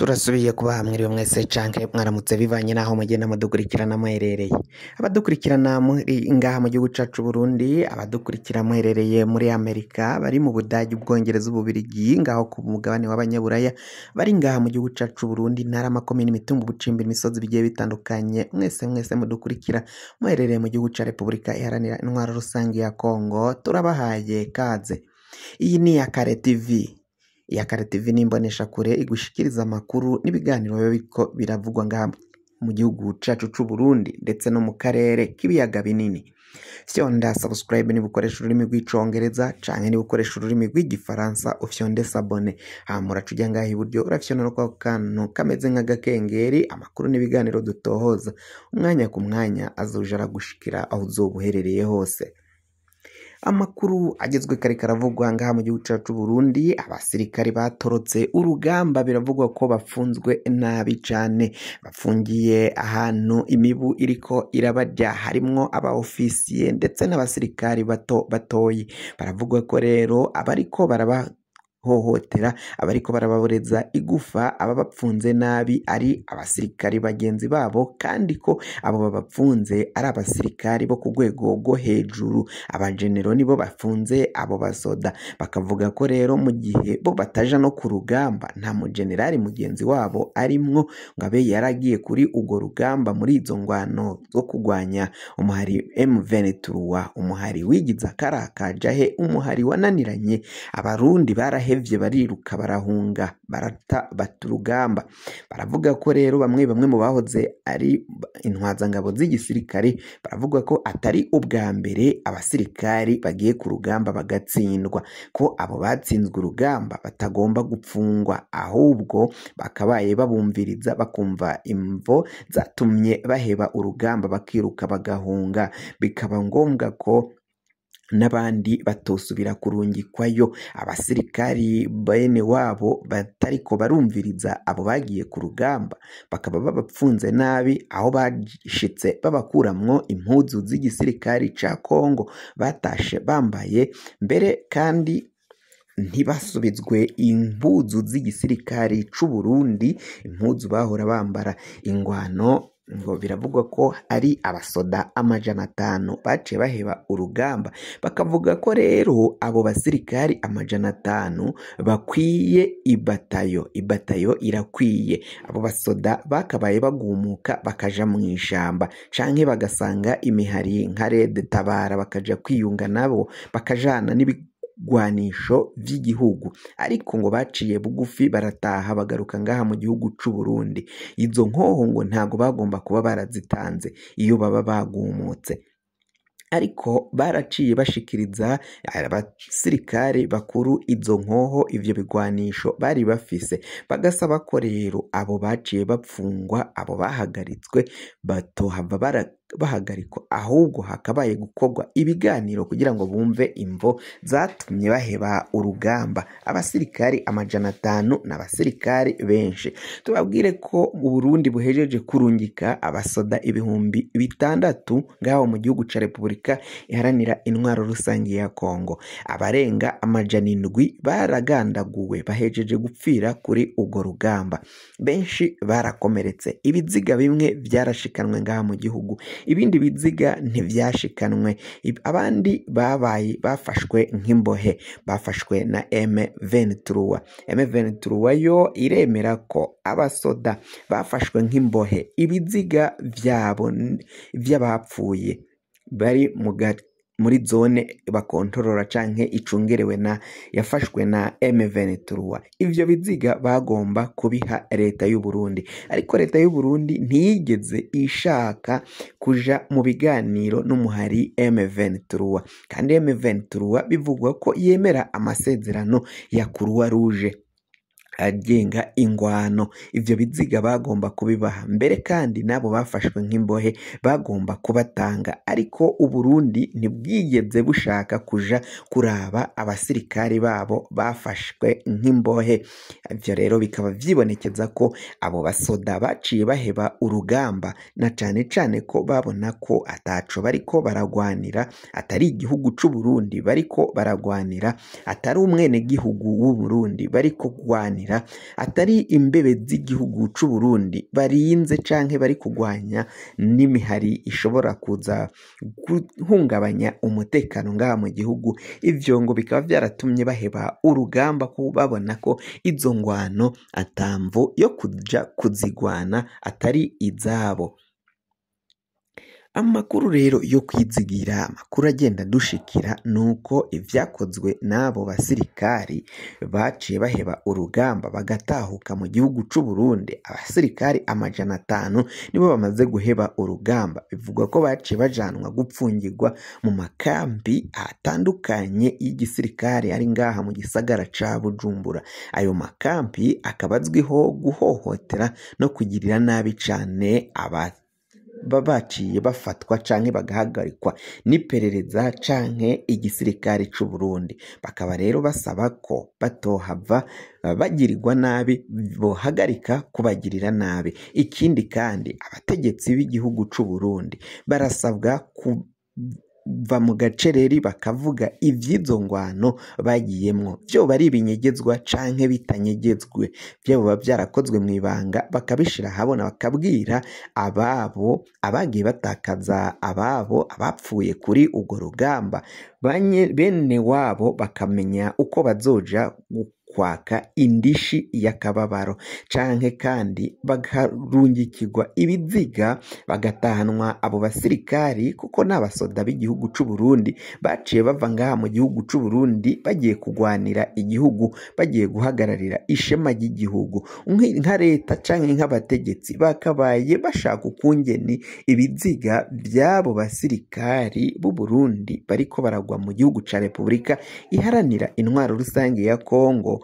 Turasubiye kubaha mwiriwe mwese canke mwaramutse bivanye n'aho mugenda mudukurikirana muherereye. Abadukurikirana muri ngaha mu gihugu cacu Burundi, abadukurikira muherereye muri Amerika, bari mu Budagi, Ubwongereza, Ububirigi, ngaho ku mugabane w'Abanyaburaya, bari ngaha mu gihugu cacu Burundi, intara, amakomine, imitumba, ubucimbiri, imisozi bigiye bitandukanye, mwese mwese mudukurikira muherereye mu gihugu ca Repubulika Iharanira Intwaro Rusangi ya Kongo, turabahaye kaze. Iyi ni Iyakare TV. Iyakare TV ni imboneshakure igushikiriza amakuru n'ibiganiro biba biriko biravugwa ngaha mu gihugu cacu c'u Burundi ndetse no mu karere k'ibiyaga binini. Fyonda subscribe niba ukoresha ururimi rw'icongereza canke niba ukoresha ururimi rw'igifaransa ufyonde s'abonner, hama uraca uja ngaha iburyo urafyonda no kwako kantu kameze nk'agakengeri, amakuru n'ibiganiro dutohoza umwanya ku mwanya azoja aragushikira aho uzoba uherereye hose. Amakuru agezwe kare karavugwa ngaha mu gihugu cacu Burundi, abasirikare batorotse urugamba biravugwa ko bafunzwe nabi cane, bafungiye ahantu imibu iriko irabarya, harimwo aba ofisiye ndetse n'abasirikari bato batoyi. Baravugwa ko rero abariko barabahohotera, abariko barababoreza igufa, ababapfunze nabi ari abasirikari bagenzi babo, kandi ko abo babapfunze ari abasirikari bo ku rwego rwo hejuru, abajenero nibo bafunze abo basoda. Bakavuga ko rero mu gihe bo bataja no ku rugamba, nta mujenerali mugenzi wabo arimwo ngo abe yaragiye kuri urwo rugamba muri izo ngwano zo kurwanya umuhari M23, umuhari wigize akarakajahe, umuhari wananiranye. Abarundi barahevye bariruka barahunga barata bata urugamba. Baravuga ko rero bamwe bamwe mu bahoze ari intwazangabo z'igisirikare baravuga ko atari ubwa mbere abasirikari bagiye ku rugamba bagatsindwa, ko abo batsinzwe urugamba batagomba gupfungwa, ahubwo bakabaye babumviriza bakumva imvo zatumye baheba urugamba bakiruka bagahunga, bikaba ngombwa ko n'abandi batosubira kurungikwayo. Abasirikari bene wabo batariko barumviriza abo bagiye ku rugamba bakaba babapfunze nabi, aho bashitse babakuramwo impuzu z'igisirikari ca Kongo batashe bambaye mbere, kandi ntibasubizwe impuzu z'igisirikari c'u Burundi, impuzu bahora bambara. Ingwano ngo biravugwa ko ari abasoda 500 baciye baheba urugamba. Bakavuga ko rero abo basirikari 500 bakwiye ibatayo, ibatayo irakwiye. Abo basoda bakabaye bagumuka bakaja mw'ishamba canke bagasanga imihari nka Red Tabara bakaja kwiyunga nabo bakajana n'ibigwanisho vy'igihugu, ariko ngo baciye bugufi barataha bagaruka ngaha mu gihugu c'u Burundi. Izo nkoho ngo ntago bagomba kuba barazitanze iyo baba bagumutse, ariko baraciye bashikiriza abasirikari bakuru izo nkoho, ivyo bigwanisho bari bafise, bagasaba ko rero abo baciye bapfungwa, abo bahagaritswe batohava bahagarikwa, ahubwo hakabaye gukorwa ibiganiro kugira ngo bumve imvo zatumye baheba urugamba. Abasirikari 500 n'abasirikari benshi. Tubabwire ko Uburundi buhejeje kurungika abasoda 6000 ngaho mu gihugu ca Repubulika Iharanira Intwaro Rusangi ya Kongo. Abarenga 700 baragandaguwe, bahejeje gupfira kuri urwo rugamba, benshi barakomeretse. Ibiziga bimwe vyarashikanwe ngaha mu gihugu, ibindi biziga ntivyashikanwe, abandi babaye bafashwe nk'imbohe, bafashwe na M23. M23 yo iremera ko abasoda bafashwe nk'imbohe, ibiziga vyabo vy'abapfuye bari muri zone bakontorora canke icungerewe na yafashwe na M23. Ivyo biziga bagomba kubiha leta y'u Burundi, ariko leta y'u Burundi ntiyigeze ishaka kuja mu biganiro n'umuhari M23, kandi M23 bivugwa ko yemera amasezerano ya Croix Rouge agenga ingwano. Ivyo biziga bagomba kubibaha mbere, kandi nabo bafashwe nk'imbohe bagomba kubatanga, ariko Uburundi ntibwigeze bushaka kuja kuraba abasirikari babo bafashwe nk'imbohe. Ivyo rero bikaba vyibonekeza ko abo basoda baciye baheba urugamba, na cane cane ko babona ko ataco bariko baragwanira, atari igihugu c'u Burundi bariko baragwanira, atari umwenegihugu w'u Burundi bariko kugwanira, kugwanira atari imbebe z'igihugu c'u Burundi barinze canke bari kugwanya n'imihari ishobora kuza guhungabanya umutekano ngaha mu gihugu. Ivyo ngo bikaba vyaratumye baheba urugamba ko babona ko izo ngwano atamvo yo kuja kuzigwana atari izabo. Amakuru rero yo kwizigira, amakuru agenda dushikira nuko ivyakozwe n'abo basirikari baciye baheba urugamba bagatahuka mu gihugu c'u Burundi. Abasirikari 500 nibo bamaze guheba urugamba, bivugwa ko baciye bajanwa gupfungirwa mu makambi atandukanye y'igisirikare ari ngaha mu gisagara ca Bujumbura. Ayo makambi akaba azwiho guhohotera no kugirira nabi cane aba baciye bafatwa canke bagahagarikwa n'iperereza canke igisirikare c'u Burundi. Bakaba rero basaba ko batohava bagirirwa nabi, bohagarika kubagirira nabi. Ikindi kandi abategetsi b'igihugu c'u Burundi barasabwa kuva mu gacereri bakavuga ivy'izo ngwano bagiyemwo, vyoba ari ibinyegezwa canke bitanyegezwe, vyoba vyarakozwe mw'ibanga bakabishira ahabona, bakabwira ababo abagiye batakaza ababo abapfuye kuri urwo rugamba, bene wabo bakamenya uko bazoja kwaka indishi y'akababaro, canke kandi bakarungikirwa ibiziga bagatahanwa abo basirikari, kuko n'abasoda b'igihugu c'u Burundi baciye bava ngaha mu gihugu c'u Burundi bagiye kugwanira igihugu, bagiye guhagararira ishema ry'igihugu. Nka leta canke nk'abategetsi bakabaye bashaka ukungene ibiziga by'abo basirikari b'u Burundi bariko baragwa mu gihugu ca Repubulika Iharanira Intwaro Rusange ya Kongo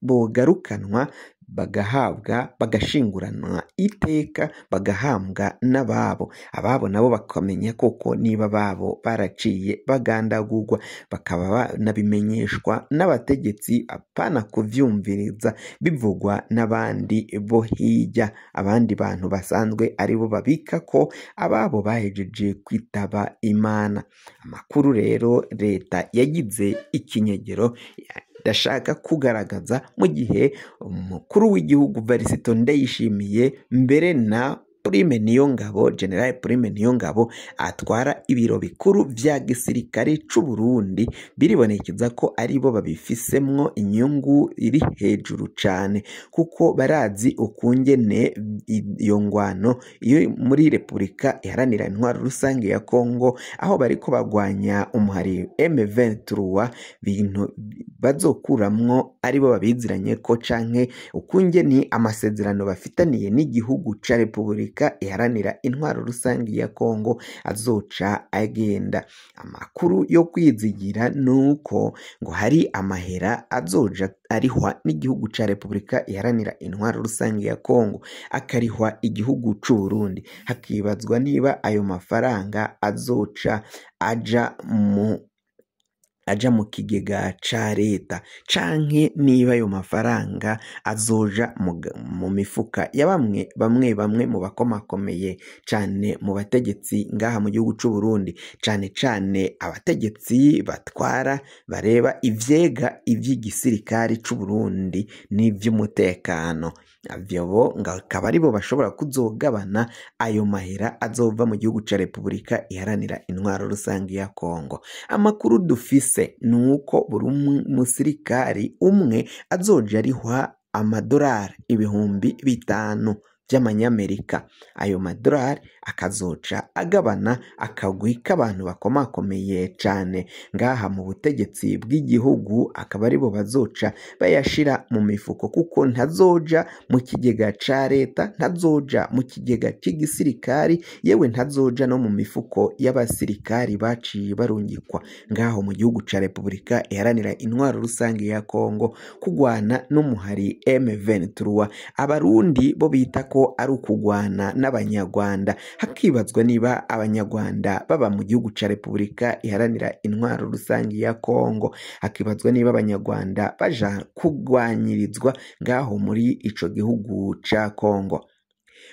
bogarukanwa bagahabwa bagashinguranwa iteka bagahambwa n'ababo, ababo nabo bakamenya koko niba babo baraciye bagandagurwa, bakaba banabimenyeshwa n'abategetsi, apana kuvyumviriza bivugwa n'abandi bo hirya, abandi bantu basanzwe aribo babika ko ababo bahejeje kwitaba Imana. Amakuru rero leta yagize ikinyegero ndashaka kugaragaza mu gihe umukuru w'igihugu Varisito Ndayishimiye mbere na Prime Niyongabo, General Prime Niyongabo atwara ibiro bikuru vya gisirikare c'u Burundi, biribonekeza ko aribo babifisemwo inyungu iri hejuru cane, kuko barazi ukungene iyo ngwano iyo muri Repubulika Iharanira Intwaro Rusange ya Kongo, aho bariko bagwanya umuhari M23, bintu bazokuramwo aribo babiziranye ko, canke ukungene amasezerano bafitaniye n'igihugu ca Repubulika Iharanira Intwaro Rusange ya Kongo azoca agenda. Amakuru yo kwizigira nuko ngo hari amahera azoja arihwa n'igihugu ca Repubulika Iharanira Intwaro Rusange ya Kongo, akarihwa igihugu c'u Burundi, hakibazwa niba ayo mafaranga azoca aja mu kigega ca leta, canke niba ayo mafaranga azoja mu mifuka ya bamwe bamwe mu bakomakomeye cane mu bategetsi ngaha mu gihugu c'u Burundi, cane cane abategetsi batwara bareba ivyega ivy'igisirikare c'u Burundi n'ivy'umutekano. Abo akaba aribo bashobora kuzogabana ayo mahera azova mu gihugu ca Repubulika Iharanira Intwaro Rusange ya Kongo. Amakuru dufise nuko buri musirikari umwe azoja arihwa amadorari 5,000 by'amanyamerika. Ayo madorari akazoca agabana akagwi k'abantu bakomakomeye cane ngaha mu butegetsi bw'igihugu, akaba aribo bazoca bayashira mu mifuko, kuko ntazoja mu kigega ca leta, ntazoja mu kigega c'igisirikari, yewe ntazoja no mu mifuko y'abasirikari baciye barungikwa ngaho mu gihugu ca Repubulika Iharanira Intwaro Rusange ya Kongo kugwana n'umuhari M23. Abarundi bo bita ko ari ukugwana n'abanyarwanda, hakibazwa niba abanyarwanda baba mu gihugu ca Repubulika Iharanira Intwaro Rusange ya Kongo, hakibazwa niba abanyarwanda baja kugwanyirizwa ngaho muri ico gihugu ca Kongo.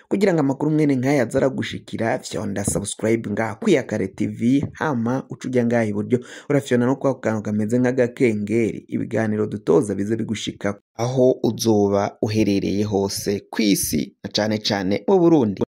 Kugira ngo amakuru mwene nk'aya aze aragushikira, fyonda subscribe ngaha kwiyakare TV, hama uca uja ngaha iburyo urafyonda no kwako kantu kameze nk'agakengeri, ibiganiro dutoza bize bigushika aho uzoba uherereye hose kw'isi na cane cane mu Burundi.